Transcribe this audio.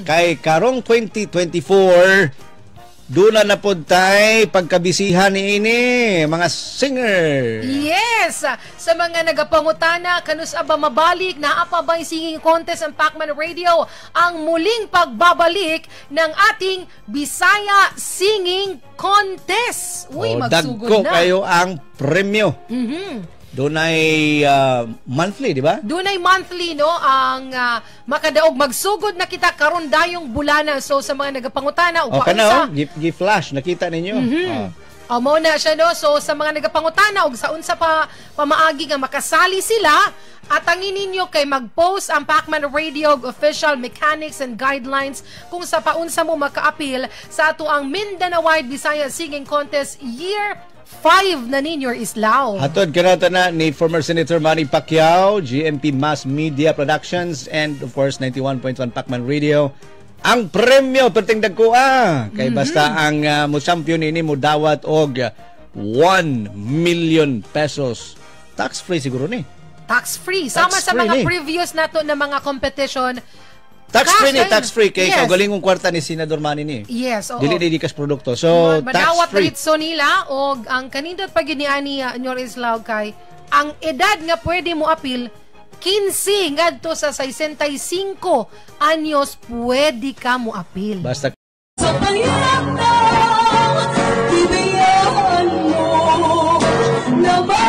Kay karong 2024, doon na po tayo pagkabisihan ni ini, mga singer. Yes! Sa mga nagapangutana, kanus aba mabalik, naapa ba'y singing contest ang Pacman Radio, ang muling pagbabalik ng ating Bisaya Singing Contest. Uy, magsugod dagko na. Kayo ang premyo. Doon ay monthly, di ba? Doon ay monthly, no? Ang makadaog magsugod na kita karon dayong bulana. So sa mga nagapangutana, O kana, G-flash, nakita ninyo. Mao na siya, no? So sa mga nagapangutana og sa unsa pa pamaagi nga makasali sila, at angin ninyo kay mag-post ang Pacman Radio official mechanics and guidelines kung sa paunsa mo maka-appeal sa ato ang Mindanao-wide Bisaya Singing Contest Year 5 na ninyo islaw. Hatod kanata na ni former Senator Manny Pacquiao, GMP Mass Media Productions, and of course 91.1 Pacman Radio. Ang premyo perting dagko kay basta ang mo champion ini mo dawat og 1 million pesos. Tax free siguro ni. Tax free sama sa mga previous nato na mga competition. Tax free kay kaugalingong kwarta ni Senador Manny ni. Yes, oo. Dili kas produkto. So madawat tax free. ritso nila og ang kanindot pag ni Nyor Islaw kay ang edad nga pwede mo apil 15 ngadto sa 65 anyos pwede ka mo apil. Basta sa payat na, ibigyan mo na ba?